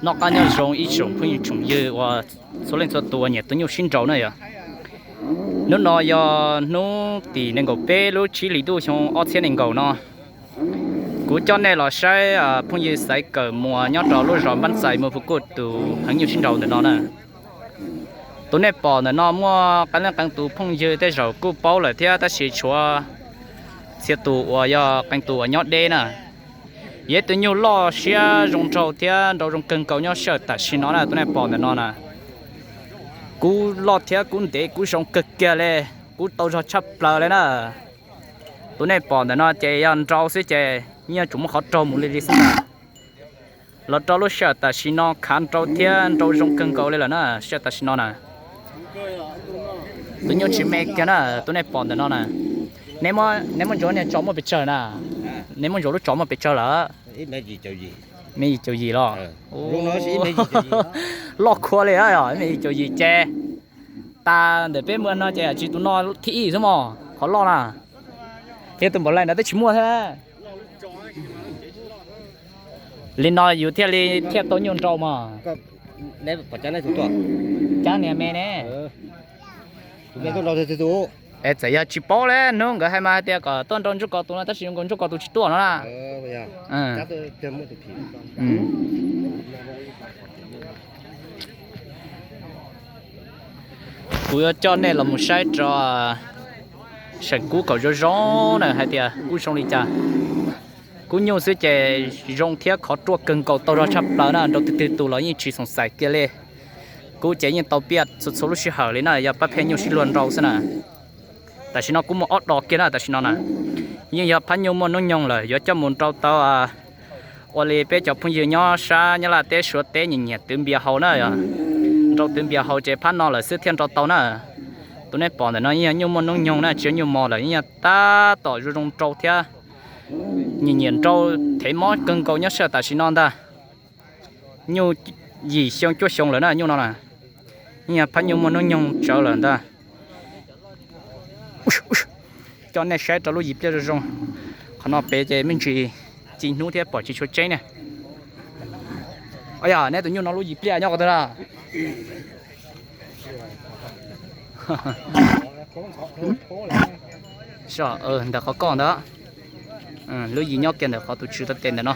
Noj qab nyob zoo ib tsoom phooj ywg tsoom ywg uas txhua leej txhua tus uas nyiam tus nyuj sib nraus na yom. Hnub no yog hnub tim nees nkaum peb lub tsib hlis ntuj xyoo ob txhiab nees nkaum no. Kuv coj nej los saib phooj ywg Xaiv Kawm Muas nyob rau lub zos Npab Xais Muas Phu Kuj tus heev nyuj sib nraus ntawm no na. Tus nej pom ntawm no muaj qee leej qee tus phooj ywg tej zaum kuj paub lawm thiab tab sis tshuav txhia tus uas yog qee tus uas nyob deb na. Yog ib tug nyuj loj siab zoo nraug thiab nraus zoo kawg nkaus nyob sij hawm tam sim no na. Tus nej pom ntawm no na, kub loj thiab kub ntev kub zoo kawg kiag li, kub tau zog tshaj plaws li na. Tus nej pom ntawm no ces yog nrau xwb ces yeej yuav tsum muaj qhov raug mus li li xwb na. Los rau lub sij hawm tam sim no khav nrau thiab nrau zoo kawg nkaus li lawm na, sij hawm tam sim no na. Tus nyuj tsis me kiag na, tus nej pom ntawm no na. Neb muab ntsuav niag tsov muaj pes tsawg na? Neb muab ntsuav lub tsov muaj pes tsawg lawm? Me yim caum yim los? Loj khuav li, me yim caum yim ces tas ntawm peb muaj no ces tsis tus no thib ib xwb mog, qhov loj na. Thiab tus npaum li ntawd twb tsis muaj thiab. Li no yus thiaj li thiaj tau nyuj nrau mog. Cab niag me ne. Es txawm yog tsis paub li, hnub nkawd hais mas hais tias kom tuaj nrau ntsuj kos tus no tab sis nkawd ntsuj kos tus tsis tuaj no na. Kuv yuav coj nej los mus saib rau seem kub kom zoo zoo na hais tias kub zoo li cas. Kub nyuj xwb ces zoo thiab khov ruaj kawg nkaus tau zog tshaj plaws na, nrau twg twg tus los yeej tsis xoom xaim kiag li. Kub ces yeej tau piaj txhua txhua lub sij hawm li na, yog pab pheej nyuj sib luag nrau xwb na. Tam sim no kuv muaj ob dos kiag na tam sim no na. Yeej yog phab nyuj muaj hnub nyoog lawm yuav coj mus nrau tau ua li peb cov phooj ywg nyob sab Nyab Laj teb Suav teb nyiam nyiam twv npias haus na yom. Nrau twv npias haus ces phab no lawm xwb thiaj nrau tau na. Tus nej pom ntawm no yeej yog nyuj muaj hnub nyoog na, tsis yog nyuj mos lawm, yeej yog tab tom zoo zoo nrau thiab nyiam nyiam nrau thev mob kawg nkaus nyob sij hawm tam sim no ntag. Nyuj yim xyoo cuaj xyoo lawm na nyuj no na. Yeej yog phab nyuj muaj hnub nyoog tsawv lawm ntag. Coj nej saib rau lub yim pliaj zoo zoo. Qhov no pem ces me ntsis ci hnub thiab pom tsis tshua tseeb ne. Yog neb tus nyuj no lub yim pliaj nyob qhov twg na? Ntawm qhov koj ntawd. Lub yim nyob kiag ntawm qhov tus tswv tau tes ntawm no.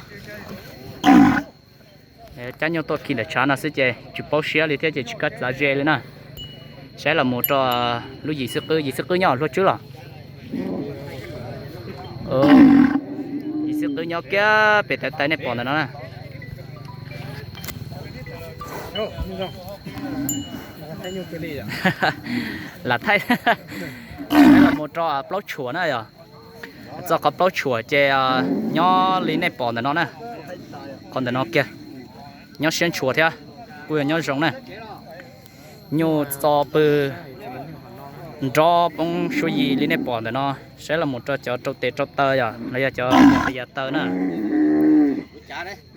Cab nyuj tuaj khi ntawm tshav no xwb ces tsis paub siab li thiab ces tsis kav txav ze li na. Saib los mus rau lub yim xwb qwb, yim xwb qwb nyob hluag tswb los? Yim xwb qwb nyob kiag pem tav taw nej pom ntawm no na. Lam thaij, saib los mus rau plaub tshuam na yog. Txoj qhov plaub tshuam ces nyob li nej pom ntawm no na. Qhov ntawm no kiag nyob siab ntshua thiab kuj yog nyob zoo na. Nyuj txo pw nrov poob suab yim li nej pom ntawm no. Saib los mus rau cov rau tes rau taw yom, los yog cov yav taw na.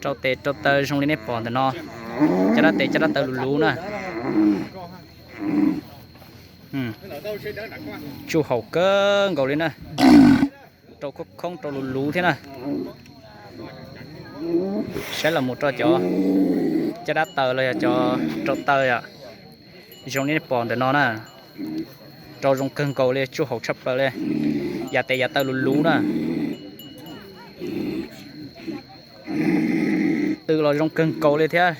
Rau tes rau taw zoo li nej pom ntawm no. Caj dab tes caj dab taw luv luv na. Tsuj haum kawg nkaus li na. Rau khoob khoob rau luv luv thiab na. Saib los mus rau cov caj dab taw los yog cov rau taw yom. Zoo li nej pom ntawm no na. Rau zoo kawg nkaus li, tsuj haum tshaj plaws li. Yav tes yav taw luv luv na. Tw los zoo kawg nkaus li thiab.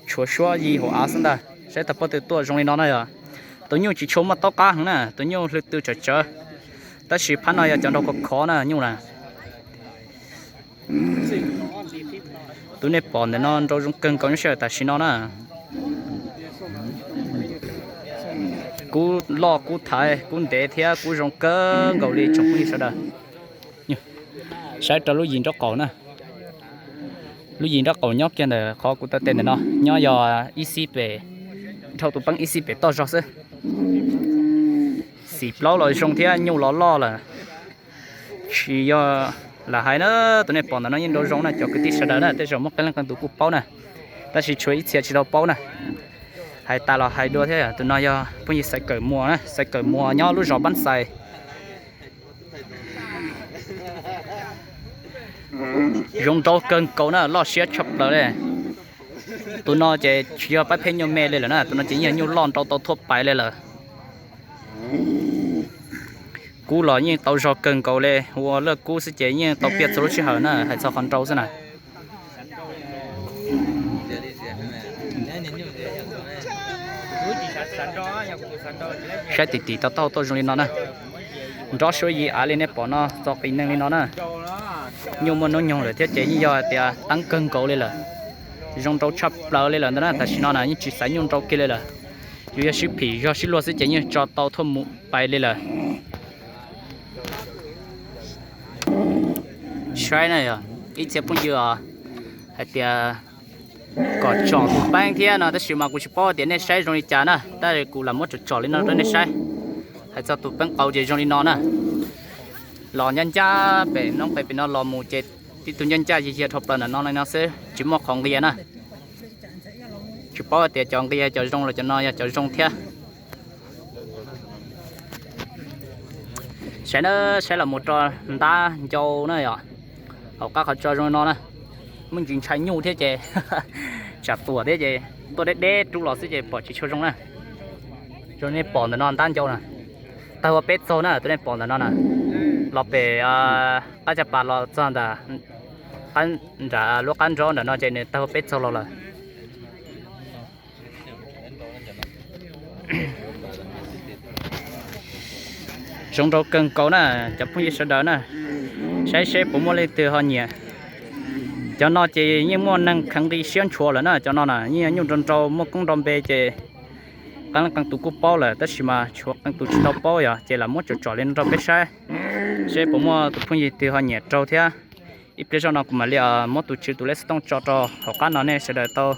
Tshuav suab yi hauv av xwb ntag. Saib tau pob tw tuaj zoo li no na yog. Tus nyuj tsis tshua muaj taub qab heev na, tus nyuj hlw tw tsawv tsawv. Tab sis phab no yog cov nrau khov khov na nyuj na. Tus nej pom ntawm no nrau zoo kawg nkaus nyob sij hawm tam sim no na. Kub loj kub thaiv kub ntev thiab kub zoo kawg nkaus li tsoom phooj ywg sawv daws. Saib rau lub yim nraub qaum na. Lub yim nraub qaum nyob kiag ntawm qhov kuv taw tes ntawm no nyob yog ib xib pem, dhau tus peeb ib xib pem toj zog xwb. Xim plaub los zoo thiab nyuj los loj lawm. Tsis yog lam hais na, tus nej pom ntawm no yeej nrau zoo na cov kwv tij sawv daws na, tej zaum muaj qee leej qee tus kuj paub na, tab sis tshuav ib txhia tsis tau paub na. Hais tas los hais dua thiab, tus no yog phooj ywg Xaiv Kawm Muas na, Xaiv Kawm Muas nyob lub zos Npab Xais. Zoo nraug kawg nkaus na, loj siab tshaj plaws li. Tus no ces tsis yog pab pheej nyuj me li lawm na, tus no ces yeej yog nyuj loj nrau tau thuaj pais li lawm. Kub los yeej tau zog kawg nkaus li, ua laj kub xwb ces yeej tau piaj txhua lub sij hawm na, hais txog qhov nrau xwb na. Saib tim tim tau taub hau tuaj zoo li no na. Nrov suab yim av li nej pom no txo qis neeg li no na. Nyuj muaj hnub nyoog lawm thiab ces yeej yog hais tias teeb kawg nkaus li lawm. Zoo nrau tshaj plaws li lawm ntag na, tam sim no na yeej tsis xaiv nyuj nrau kiag li lawm. Yus yog sib phim zog sib luag xwb ces yeej tso tau thuaj mus pais li lawm. Saib na yog ib txhia phooj ywg os, hais tias kom tsom tus peeb thiab no tab sis mas kuv tsis paub tias nej saib zoo li cas na, tab sis kuv lam muab tsom tsom li no rau nej saib. Hais txog tus peeb qau ces zoo li no na. Los ncaj ncaj pem noob qes pem no los mus ces tib tug ncaj ncaj yiag yiag dhau plaws ntawm no li no xwb tsis muaj qhov nqia na. Tsis paub tias cov nqia cov zoo los cov no yog cov zoo thiab. Saib na, saib los mus rau ntab ncau na yog hauv qab qhov tso zoo no na. Muaj ntsis ntshai nyuj thiab ces tsam tuam thiab ces tuaj deb deb rub los xwb ces pom tsis tshua zoo na. Zoo nej pom ntawm no ntab ncau na, tawg ua peb txaug na tus nej pom ntawm no na. Los pem qab caj pas los txog ntawm nram lub qab nraub ntawm no ces nws tawg ua peb txaug los lawm. Zoo nrau kawg nkaus na cov phooj ywg sawv daws na. Saib seb puas muaj leej twg ho nyiam. Cov no ces yeej muaj neeg kheev nqi siab ntshua lawm na, cov no na yeej nyuj nrau nrau muaj koob nrau npe ces qee leej qee tus kuj paub lawm tab sis mas tshuav qee tus tsis tau paub yog ces lam muab tsom tsom li no rau peb saib, seb puas muaj tus phooj ywg twg ho nyiam raug thiab. Ib pliag zoj no kuv mam li muab tus tswv tus lej xov tooj tso rau hauv qab no nej sawv daws tau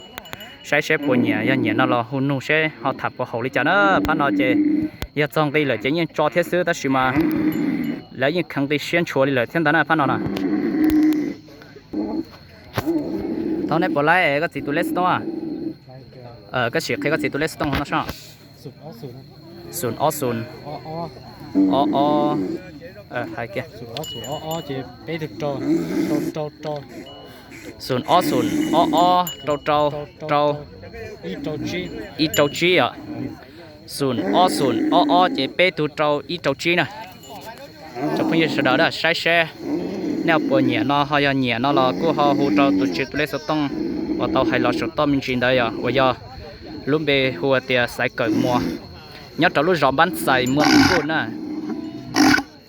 saib seb puas nyiam, yog nyiam no los hu nug seb ho tham puas haum li cas na. Phab no ces yog txog nqi lawm ces yeej tso thiab xwb tab sis mas lawv yeej kheev nqi siab ntshua li lawm thiab ntag na phab no na. Thov nej puas laib koj txiv tus lej xov tooj? Koj sim qhia koj txiv tus lej xov tooj no soj. Xoom ob xoom ob ob, hais kiag. Xoom ob xoom ob ob rau rau rau ib rau tsib os. Xoom ob xoom ob ob ces peb tug rau ib rau tsib na. Cov phooj ywg sawv daws na saib seb nej puas nyiam no, ho yog nyiam no los kuj ho hu rau tus tswv tus lej xov tooj uas tau hais los saum toj me ntsis ntawd yog uas yog lub npe hu tias Xaiv Kawm Muas, nyob rau lub zos Npab Xais Muas Npus Kuj na.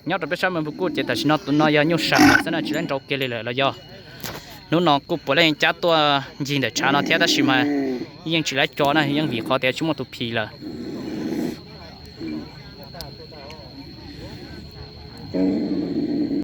Nyob rau peb sab Muas Npus Kuj ces tam sim no tus no yog nyuj sam xwb na tsis lab nrau kiag li lawm los yog hnub no kuj puav leej cab tuaj ncig ntawm tshav no thiab tab sis mas yeej tsis lab co na yeej vim qhov tias tsis muaj tus phim lawm.